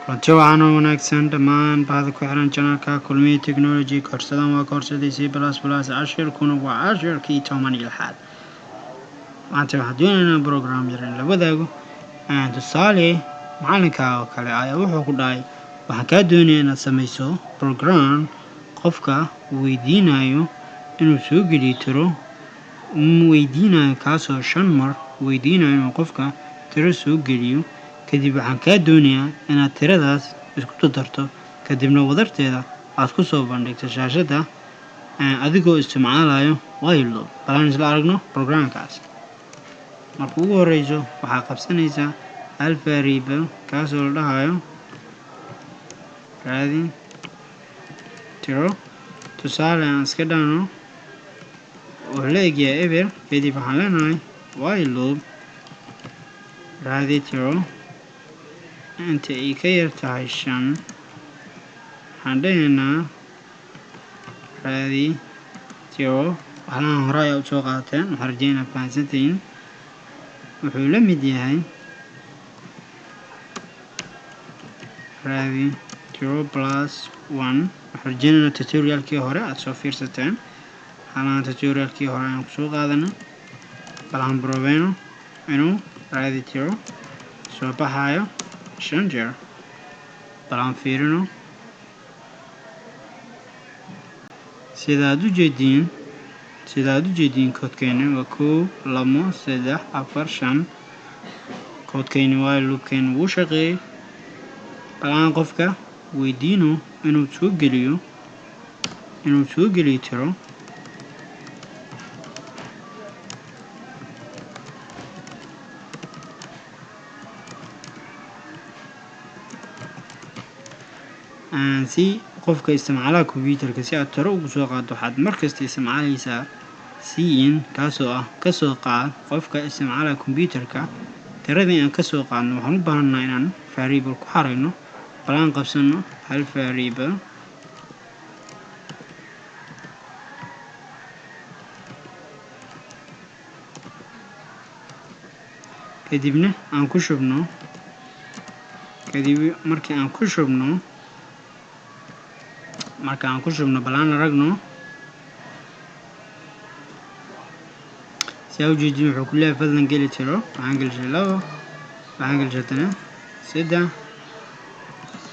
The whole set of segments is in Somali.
Kulanti wacan oo wanaagsan dhammaan bahda ku xiran channelka Kulmiye Technology. Koorsadan waa koorsadii C++, cashirkuna waa cashirkii 16aad. Maanta waxaan doonaynaa program yar in la wadaago. Tusaale, macalinka oo kale ayaa wuxuu ku dhahay: waxaan kaa doonayaa inaad sameyso program qofka weydiinayo inuu soo geliyo tiro, weydiinayo kaasoo shan mar weydiinayo inuu qofka tiro soo geliyo. Kadib waxaan kaa doonayaa inaad tiradaas isku dardarto, kadibna wadarteeda aad ku soo bandhigto shaashadda adigoo isticmaalayo while loop. Bal aan isla aragno programkaas. Marka ugu horeyso waxaa qabsanaysaa hal variable kaasoo la dhahayo raadi tiro. Tusaale, aan iska dhahno wuxuu la egyahay eber. Kadib waxaan leenahay while loop raadi tiro inta ay ka yar tahay shan. Waxaan dhahaynaa raadi tiro. Waxlahan hore ayaa usoo qaateen, waxaan rajeynaa fahansantihiin. Wuxuu la mid yahay raadi tiro plus one. Waxaan rajeynaynaa tutorialkii hore aada soo fiirsateen. Waxaalahan tutorialkii hore ayaan kusoo qaadanay. Bal aan probeyno inuu raadi tiro soo baxayo shan jeer. Bal aan fiirino. Sidaad u jeediin, koodkeeni waa kow, labo, saddex, afar, shan. Koodkeeni while loopkeeni wuu shaqeeyey. Bal aan qofka weydiino inuu soo geliyo tiro. Si qofka isticmaalaha computerka si aad tiro ugu soo qaaddo, waxaad markasta isticmaalaysaa cin, kaasoo ah kasoo qaad qofka isticmaalaha computerka. Tiradii aan kasoo qaadno waxaan u baahannaha inaan variable ku xareyno. Bal aan qabsano hal variable. Kadibna aan ku shubno. Kadib markii aan ku shubno, marka aan ku shubno, bal aan aragno. Si aa ujeedin, wuxuu ku leeyahay: fadlan geli tiro. Waxaan gelishay labo, waxaan gelishay haddana saddex,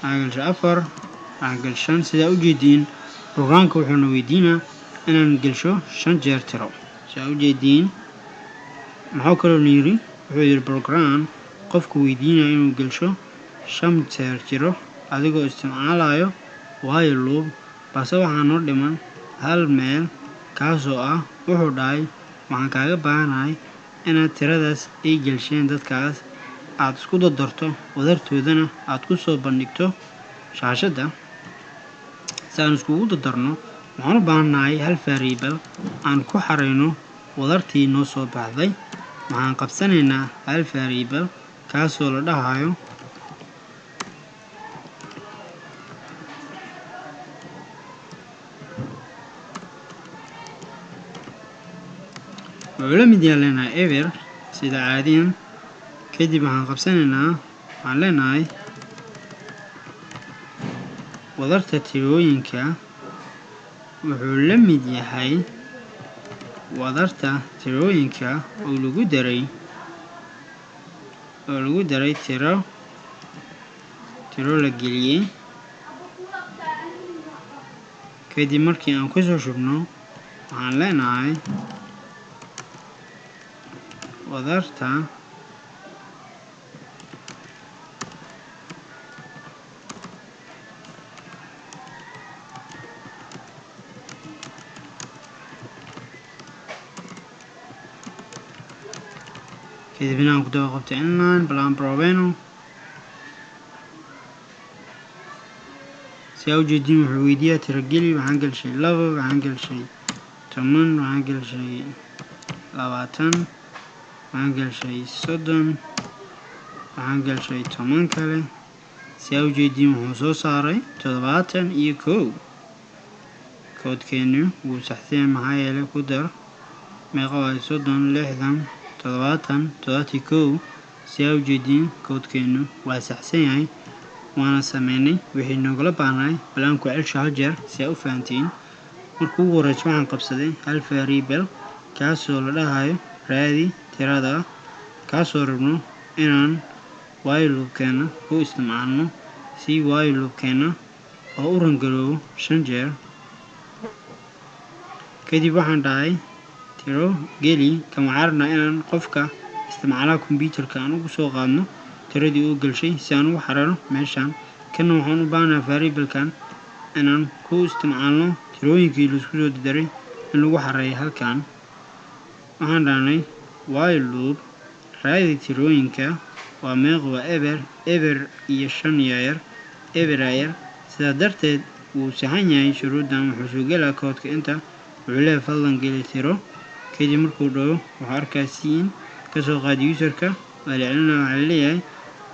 waxaan gelishay afar, waxaan gelishay shan. Sidaa ujeediin, programka wuxuuna weydiinaa inaan gelsho shan jeer tiro. Sidaa ujeediin, muxuu kaloo yiri? Wuxuu yiri program qofku weydiinaya inuu gelsho shan jeer tiro adigoo isticmaalayo while loop. Balse waxaa noo dhiman hal meel, kaasoo ah wuxuu dhahay: waxaan kaaga baahanahay inaad tiradaas ay gelsheen dadkaas aad isku dardarto, wadartoodana aad ku soo bandhigto shaashadda. Si aan iskugu dardarno, waxaan u baahannahay hal variable aan ku xareyno wadartii noo soo baxday. Waxaan qabsanaynaa hal variable kaasoo la dhahayo wuxuu la mid yahay leenahay eber sida caadiyan. Kadib waxaan qabsanaynaa, waxaan leenahay wadarta tirooyinka wuxuu la mid yahay wadarta tirooyinka oo lagu daray tiro la geliyey. Kadib markii aan kusoo shubno, waxaan leenahay wadarta kadibna aan ku daba qabto inline. Bal aan probeyno. Si aa ujeedin, wuxuu weydiiyaa tirogeli. Waxaan gelshay labo, waxaan gelshay 10, waxaan gelshay 20, waxaan gelshay 30, waxaan gelshay 10 kale. Si aa ujeediin, wuxuu soo saaray 71. Koodkeenu wuu saxsan, maxaa yeelay ku dar meeqa waaye? 30, 60, 70, 71. Si aa ujeediin, koodkeenu waa saxsan yahay. Waana sameynay wixii noogala baahnay. Bal aan ku celsho hal jeer si aa u fahantiin. Marka ugu horeysa waxaan qabsaday hal variable, kaasoo la dhahayo raadi tirada, kaasoo rabno inaan while loopkeena ku isticmaalno, si while loopkeena oo u run garoobo shan jeer. Kadib waxaan dhahay tiro geli. Kan waxaan rabnaa inaan qofka isticmaalaha computerka aan ugu soo qaadno tiradii uu gelshay, si aan ugu xararo meeshaan. Kana waxaan u baahanahay variablekan inaan ku isticmaalno tirooyinkii laisku soo daray in lagu xareeyo halkan. Waxaan dhahnay while loop raadi tirooyinka. Waa meeq? Waa eber, eber iyo shan yar, eber yar. Sidaa darteed wuu saxan yahay shuruuddan. Wuxuu soo gelaa koodka inta. Wuxuu leeyahay "Fadlan geli tiro." Kadib markuu dhaho, wuxuu arkaa cin kasoo qaad userka. Waa la celinaya. Waxaa laleeyahay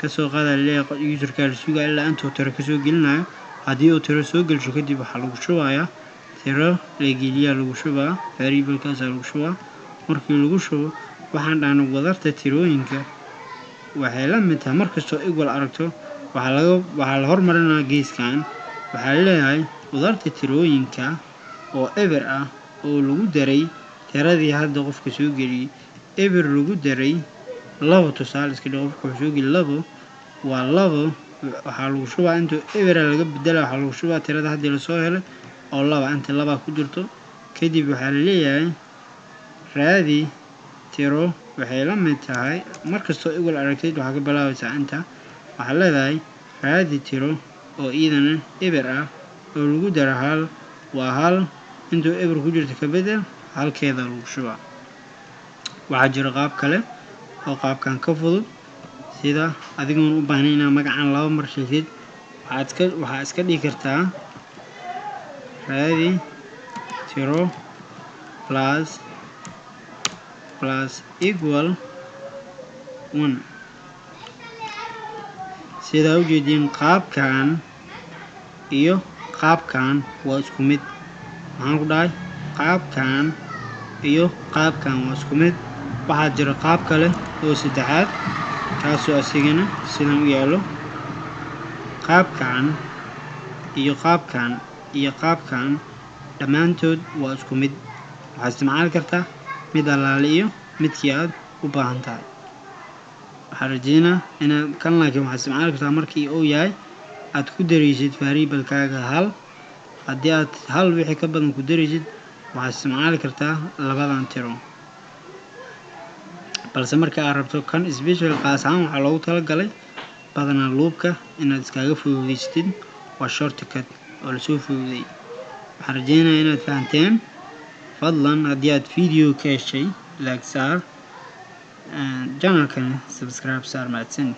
kasoo qaada laleeyahay userka. La sugaa ilaa intuu tiro kasoo gelinayo. Haddii uu tiro soo gelsho, kadib waxaa lagu shubayaa tiro la geliyaa, lagu shubaa variablekaasaa lagu shubaa. Markii lagu shubo, waxaan dhahnay wadarta tirooyinka waxay la mid tahay. Markastoo equal aragto, waxaa la hormarinayaa geeskan. Waxaa leeyahay wadarta tirooyinka oo eber ah oo lagu daray tiradii hadda qofka soo geliyey. Eber lagu daray labo, tusaale iska dhig, qofka wuxuu soo geliyey labo, waa labo. Waxaa lagu shubaa intuu ebera laga bedela, waxaa lagu shubaa tirada haddii lasoo helay oo laba, inta labaa ku jirto. Kadib waxaa laleeyahay raadi tiro waxay la mid tahay. Markastoo equal aragtid, waxaa ka bilaabaysaa inta. Waxaa leedahay raadi tiro oo iyadana eber ah oo lagu daro hal, waa hal. Intuu eber ku jirto ka bedel, halkeeda lagu shubaa. Waxaa jira qaab kale oo qaabkan ka fudud, sida adigoon u baahnayn inaad magacan laba mar sheegtid, waxaa iska dhigi kartaa raadi tiro plus plus equal one. Sidaa ujeediin, qaabkan iyo qaabkan waa isku mid. Maxaan ku dhahay? Qaabkan iyo qaabkan waa isku mid. Waxaa jira qaab kale oo saddexaad, kaasoo asigana sidan u yaalo. Qaabkan iyo qaabkan iyo qaabkan dhammaantood waa isku mid. Waxaad isticmaali kartaa mid allaale iyo midkii aad u baahan tahay. Waxaan rajeynaa inaa kan, laakiin waxaad isticmaali kartaa markii uu yahay aad ku daraysid variablekaaga hal. Haddii aad hal wixii ka badan ku daraysid, waxaad isticmaali kartaa labadan tiro. Balse marka aad rabto kan special, qaas ahaan waxaa loogu talagalay badanaa loopka inaad iskaga fududeysatid. Waa shortcut oo lasoo fududeeyey. Waxaan rajeynayaa inaad fahanteen. Fadlan haddii aad video ka heshay, like saar, channelkana subscribe saar. Mahadsanid.